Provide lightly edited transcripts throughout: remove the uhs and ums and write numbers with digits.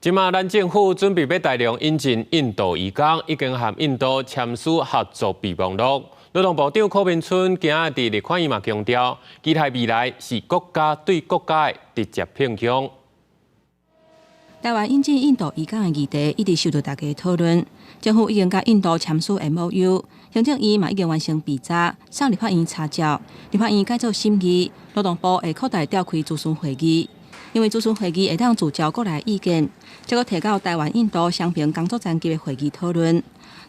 這馬咱政府準備欲大量引進印度移工，已經和印度簽署合作備忘錄。勞動部長柯銘春今仔日佇立法院嘛強調，期待未來是國家對國家的直接聘用。台灣引進印度移工的議題一直受到大家討論。政府已經佮印度簽署 MOU，行政院嘛已經完成備查，送立法院查照。立法院改做審議，勞動部會擴大召開諮詢會議，因為諮詢會議會當聚焦國內意見，才閣提到台灣印度雙邊工作層級的會議討論。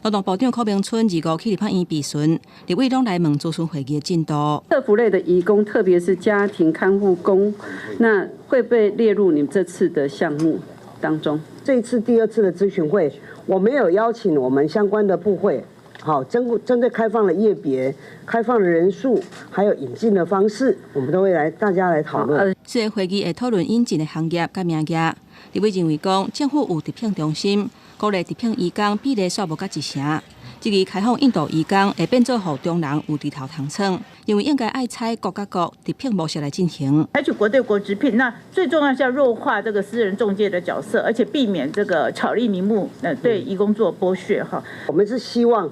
勞動部長柯銘春25去立法院備詢，立委攏來問諮詢會議的進度。社福類的移工，特別是家庭看護工，那會不會列入你們這次的項目當中？這一次第二次的諮詢會，我們有邀請我們相關的部會，好，針對開放的業別、開放的人數，還有引進的方式，我們都會來大家來討論。這個會議會討論引進的行業佮名額。立委認為講，政府有直聘中心，鼓勵直聘移工比例煞無佮一成。這個開放印度移工會變做予中人有豬頭通創，認為應該愛採國佮國直聘模式來進行。採取國對國直聘，那最重要是要弱化這個私人中介的角色，而且避免這個巧立名目，對移工做剝削哈。我們是希望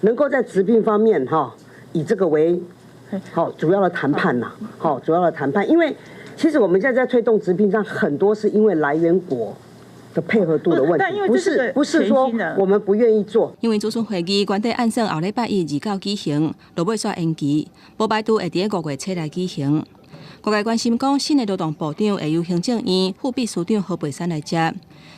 能夠在直聘方面哈，以這個為好主要的談判吶，好主要的談判，因為其實我們現在在推動直聘上，很多是因為來源國的配合度的問題，不是說我們不願意做。因為諮詢會議原底按算後禮拜一29舉行，落尾煞延期，無排除會佇5月初來舉行。外界關心講，新的勞動部長會由行政院副秘書長何佩珊來接，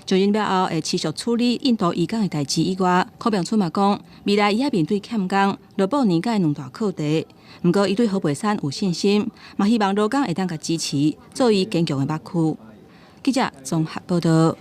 就任了後會持續處理印度移工的代誌以外，柯銘春嘛講，未來伊猶面對欠工、勞保年假兩大課題。毋過，伊對何佩珊有信心，嘛希望勞工會當共支持，做伊堅強的目軀。記者綜合報道。